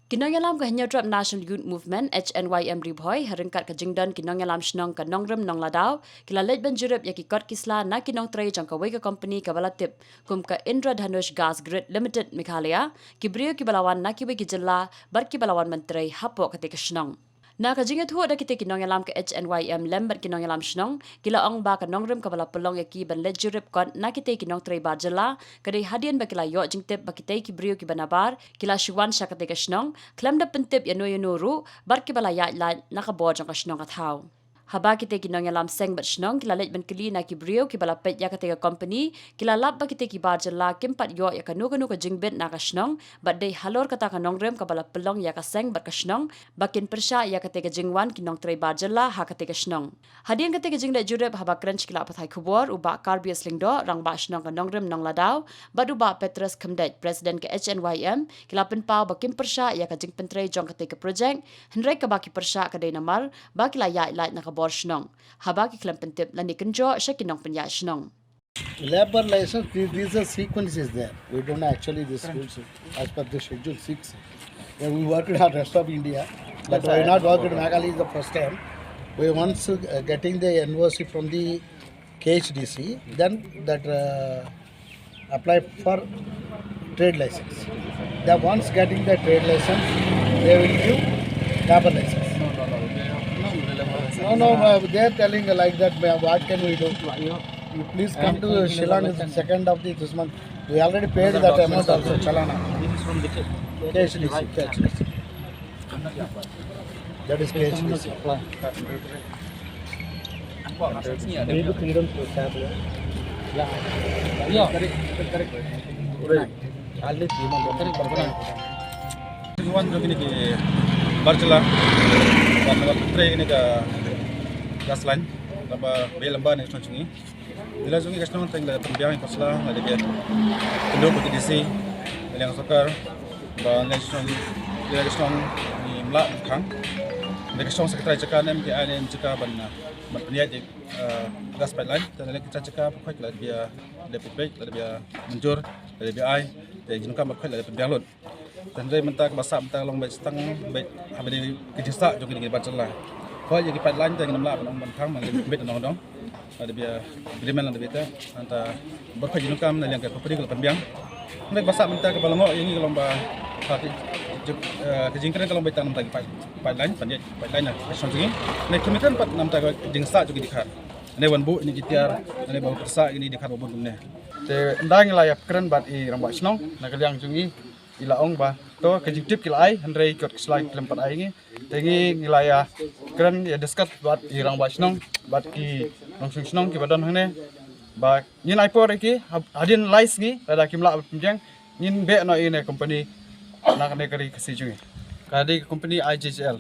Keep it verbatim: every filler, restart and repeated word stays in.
Ki nongïalam ka Hynñiewtrep National Youth Movement, H N Y M Ri Bhoi, ha ryngkat ka jingdon ki nongïalam shnong ka Nongrim Nongladaw, ki la leit ban jurip ïa ki kot ki sla na ki nongtrei jong kawei ka company kaba la tip kum ka Indradhanush Gas Grid Limited Meghalaya, ki briew kiba la wan na kiwei ki jylla bad kiba la wan ban trei hapoh katei ka shnong. Na ka jingïathuh da kitei ki nongïalam ka H N Y M lem bad ki nongïalam shnong, ki la ong ba ka nongrim kaba la pynlong ïa ki ban leit jurip kot na kitei ki nongtrei bar jylla, ka dei hadien ba ki la ïoh jingtip ba kitei ki briew kiba nabar ki la shu wan sha katei ka shnong khlem da pyntip ïano ïano ruh bad kiba la ïaid lait na ka bor jong ka shnong ka thaw. Haba kitei ki nongïalam seng bad shnong ki la leit ban kylli na ki briew kiba la peit ïa katei ka company, ki la lap ba kitei ki bar jylla kim pat ïoh ïa kano kano ka jingbit na ka shnong, bad dei halor kata ka nongrim kaba la pynlong ïa ka seng bad ka shnong ba kin pyrshah ïa katei ka jingwan ki nongtrei bar jylla ha katei ka shnong. Hadien katei ka jingleit jurip, haba kren sha ki lad pathai khubor, u Bah Karbias Lyngdoh, Rangbah Shnong ka Nongrim Nongladaw, bad u Bah Petrus Khymdeit, President ka H N Y M, ki la pynpaw ba kim pyrshah ïa ka jingpyntrei jong katei ka projek, hynrei kaba ki pyrshah ka dei namar ba ki la ïaid lait na ka bor shnong, haba ki khlem pyntip lane kynjoh sha ki nongpynïaid shnong. Labour license, this, this is a sequence is there. We don't know actually this rules as per the schedule six. Yeah, we worked at rest of India, but we not worked in Meghalaya is the first time. We once uh, getting the N O C from the K H D C, then that uh, apply for trade license. They once getting the trade license, they will give labour license. No, no, uh, they are telling like that, "Ma'am, what can we do? You please come to Shillong, is the second of the this month. We already paid that amount also, chalana." K H D C, K H D C. That is K H D C. Wan jong kine ki bar jylla ban wan trei kine ka gas line kaba beit lyngba ne ka shnong jong ngi. Ila jong ngi ka shnong teng la pynbiang ïa ka sla la dei ka kynduh ka D C, ka liang sorkar ba la shnong, ila ka shnong ngi mlah khang. Da ka shnong secretary jaka ne ki ai ne jaka ban ban pynïaid gas pipeline. Te la ka jaka pynkhoi la dei ka dei pynbeit la dei ka mynjur la dei ka ai. Te jingkam ba khoi la dei pynbiang lut. Te hynrei mynta kaba sah mynta ka long beit stang beit haba dei ka jingsah jong kine ki bar jylla. Khoi ïa ki pipeline te ngin ym lah ban ong ban khang, ngi beit nongdong. La dei ka agreement la dei beit te mynta ba khoi jingkam na liang ka company ka la pynbiang. Hynrei kaba sah mynta kaba la ngoh ïa ngi ka long ba ka jingkren ka long beit tang na bynta ki pipeline, ban ïaid pipeline na ka shnong jong ngi. Hynrei ki mih kren pat na bynta ka jingsah jong ki dkhar. Hynrei wan buh ïa ki tiar, hynrei ba pyrsah ïa ki dkhar ba bun kumne. Te ynda ngi la ïa kren bad i rangbah shnong na ka liang jong ngi, i la ong ba to ka jingtip ki la ai, hynrei ki kot ki sla ki khlem pat ai ngi. Te ngi ngi la ïa kren ïa discuss bad i rangbah shnong bad ki nongshong shnong kiba don hangne ba ngin ai por ïa ki hadien lai sngi, lada kim lah ban pynbiang ngin beh noh ïa kane company na kane ka ri Khasi jong ngi. Ka dei ka company I J J L.